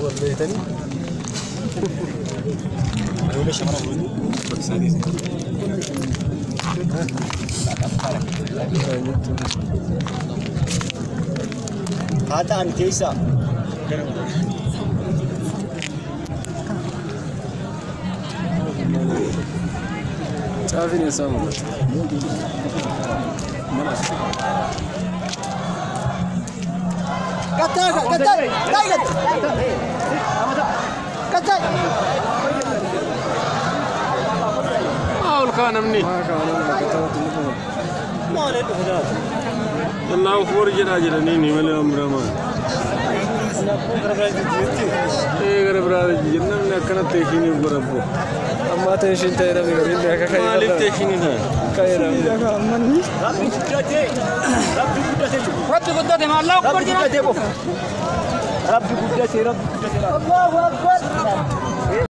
Wal beektanii? Haa ta'an keessa. Caafiin eessaa mul'ata? Maa ol kaa namni? Maa kaa namni bakka ta'utti ni dhufa. Allahu akbar jedhaa jedhanii ni malee waan biraa maali? Ee gara biraa jijjiirra namni akkana teeshinii godha. Ammaa teeshiin ta'e namni gariin akka ka'e Maaliif teeshinii ta'e? Ka'e namni. Rabbi guddatee. Rabbi guddatee jiru. Rabbi guddate ma Allahu akbar Rabbi jedha. guddatee qofa. Rabbi guddatee, Rabbi guddatee. Allahu akbar.